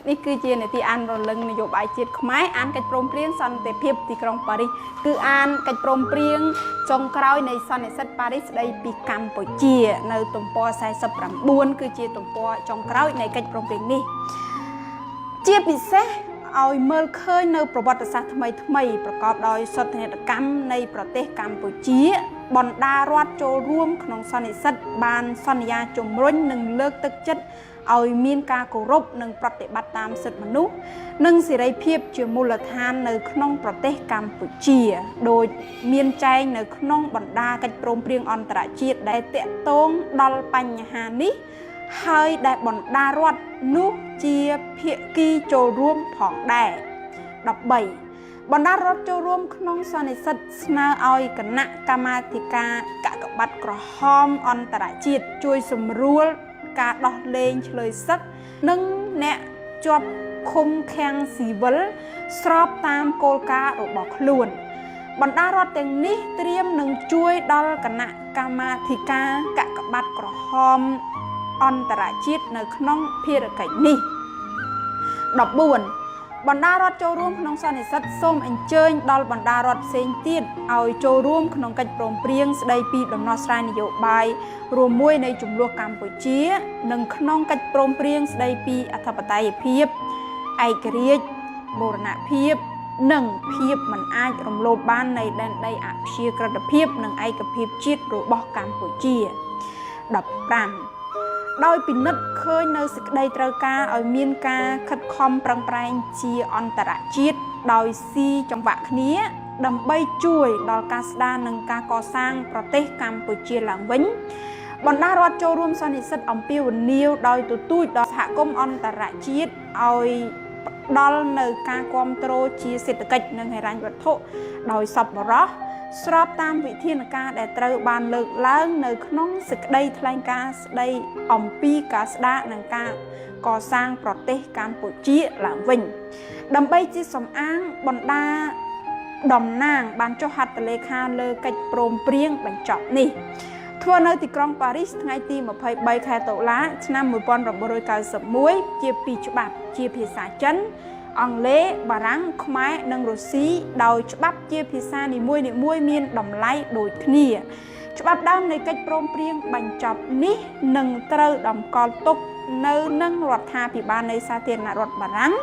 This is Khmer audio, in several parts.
នេះគឺជានីតិអានរលឹងនយោបាយជាតិខ្មែរអានកិច្ចព្រមព្រៀងសន្តិភាពទីក្រុងប៉ារីសគឺអានកិច្ចព្រមព្រៀងចុងក្រោយនៃសន្និសីទប៉ារីសស្ដីពីកម្ពុជា នៅទំព័រ49គឺជាទំព័រចុងក្រោយនៃកិច្ចព្រមព្រៀងនេះជាពិសេសឲ្យមើលឃើញនៅប្រវត្តិសាស្ត្រថ្មីថ្មីប្រកបដោយសោកនាដកម្មនៃប្រទេសកម្ពុជាបណ្ដារដ្ឋចូលរួមក្នុងសន្និសីទបានសន្យាជំរុញនិងលើកទឹកចិត្តឲ្យមានការគោរពនិងប្រតិបត្តិតាមសិទ្ធិមនុស្សនិងសេរីភាពជាមូលដ្ឋាននៅក្នុងប្រទេសកម្ពុជាដោយមានចែងនៅក្នុងបណ្ដាកិច្ចព្រមព្រៀងអន្តរជាតិដែលតាក់ទងដល់បញ្ហានេះហើយដែលបណ្ដារដ្ឋនោះជាភាគីចូលរួមផងដែរ13បណ្ដារដ្ឋចូលរួមក្នុងសន្និសីទស្នើឲ្យគណៈកម្មាធិការកាកបាទក្រហមអន្តរជាតិជួយសម្រួលការដោះលែងឆ្លើយសឹកនិងអ្នកជាប់ឃុំឃាំងស៊ីវិលស្របតាមគោលការណ៍របស់ខ្លួនបណ្ដារដ្ឋទាំងនេះត្រៀមនឹងជួយដល់គណៈកម្មាធិការកាកបាទក្រហមអន្តរជាតិនៅក្នុងភារកិច្ចនេះ14បណ្ដារដ្ឋចូលរួមក្នុងសន្និសីទសូមអញ្ជើញដល់បណ្ដារដ្ឋផ្សេងទៀតឲ្យចូលរួមក្នុងកិច្ចព្រមព្រៀងស្ដីពីដំណោះស្រាយនយោបាយរួមមួយនៃជម្លោះកម្ពុជា និងក្នុងកិច្ចព្រមព្រៀងស្ដីពីអធិបតេយ្យភាពឯករាជ្យបូរណភាពនិងភាពមិនអាចរំលោភបាននៃដែនដីអព្យាក្រឹតភាពនិងឯកភាពជាតិរបស់កម្ពុជា15ដោយពិនិត្យឃើញនៅសេចក្តីត្រូវការឲ្យមានការខិតខំប្រឹងប្រែងជាអន្តរជាតិដោយស៊ីចង្វាក់គ្នាដើម្បីជួយដល់ការស្ដារនិងការកសាងប្រទេសកម្ពុជាឡើងវិញបណ្ដារដ្ឋចូលរួមសន្និសីទអំពាវនាវដោយទទូចដល់សហគមន៍អន្តរជាតិឲ្យផ្ដល់នៅការគ្រប់គ្រងជាសេដ្ឋកិច្ចនិងហិរញ្ញវត្ថុដោយសប្បុរសស្របតាមវិធានការដែលត្រូវបានលើកឡើងនៅក្នុងសេចក្តីថ្លែងការណ៍ស្តីអំពីការស្ដារនិងការកសាងប្រទេសកម្ពុជាឡើងវិញដើម្បីជាសំអាងបណ្ដាតំណាងបានចុះហត្ថលេខាលើកិច្ចព្រមព្រៀងបញ្ចប់នេះធ្វើនៅទីក្រុងប៉ារីសថ្ងៃទី23ខែតុលាឆ្នាំ1991ជាពីរច្បាប់ជាភាសាចិនអង់គ្លេសបារាំងខ្មែរនិងរុស្ស៊ីដោយច្បាប់ជាភាសានីមួយៗមានតម្លៃដូចគ្នាច្បាប់ដើមនៃកិច្ចព្រមព្រៀងបញ្ចប់នេះនឹងត្រូវតម្កល់ទុកនៅនឹងរដ្ឋាភិបាលនៃសាធារណរដ្ឋបារាំង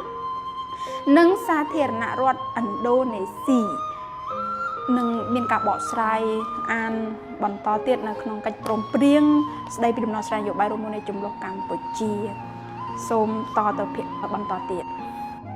និងសាធារណរដ្ឋឥណ្ឌូនេស៊ីនឹងមានការបកស្រាយអានបន្តទៀតនៅក្នុងកិច្ចព្រមព្រៀងស្ដីពីដំណោះស្រាយនយោបាយរួមមួយនៃជម្លោះកម្ពុជាសូមតទៅភាគបន្តទៀត។